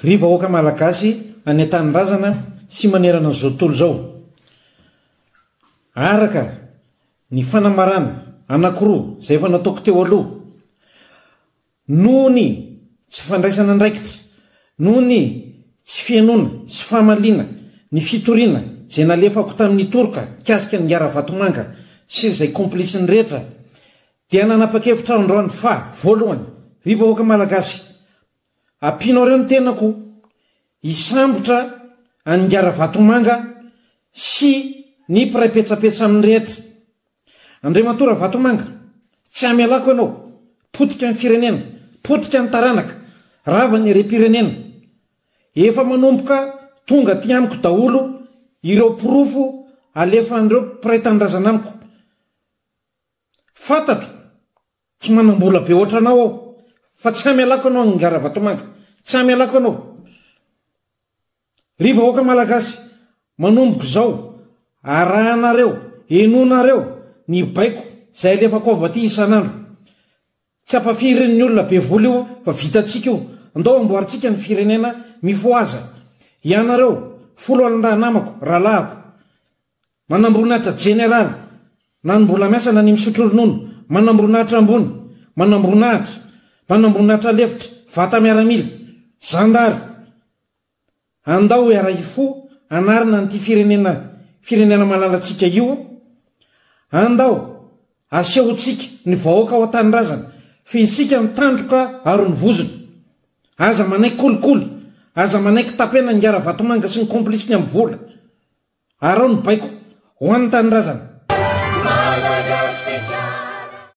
Ry vahoaka Malagasy any an-tanindrazana sy manerana an'izao tontolo izao, araka ny fanambarana anankiroa izay efa nataoko teo aloha, Noho ny tsy fandraisana andraikitra, noho ny tsy fihainoana sy famaliana ny fitoriana izay nalefako tamin'ny toroka mikasika an'i Ravatomanga sy izay komplisiny rehetra dia nanapa-kevitra aho androany fa, voalohany, ry vahoaka Malagasy, ampianareo ny tenako hisambotra an'i Ravatomanga sy ny mpiray petsapetsa aminy rehetra. Andriamatoa Ravatomanga, tsy hamelako ianao, potika ny firenena, potika ny taranaka, rava ny harem-pirenena. Efa manomboka tonga aty amiko daholo ireo porofo alefan'ireo mpiray tanindrazana amiko. Fantatro, tsy manam-bola be ohatranao aho, fa tsy hamelako ianao Ingahy Ravatomanga, tsy hamelako ianao. Ry vahoaka Malagasy, manomboka izao, arahanareo, henoinareo ny baiko izay alefako avy aty isan'andro. Tsy ampafirin'ny olona be vola io fa vitantsika io. Andao amboarintsika ny firenena mifohaza. Ianareo, foloalindahy namako, rahalahiko, manamboninahitra jeneraly, na ny mbola miasa na ny misotro ronono, manamboninahitra ambony, manamboninahitra, manamboninahitra lefitra, vata miaramila, zandary, Andao hiara-hifoha hanarina an'ity firenena firenena malalantsika io, andao asehontsika ny vahoaka ao an-tanindrazana fa isika ny tandroka aro ny vozona. Aza manaiky kolikoly, aza manaiky tapena ingahy Ravatomanga sy ny complice-ny amin'ny vola. Araho ny baiko ho an'ny tanindrazana. Malagasy.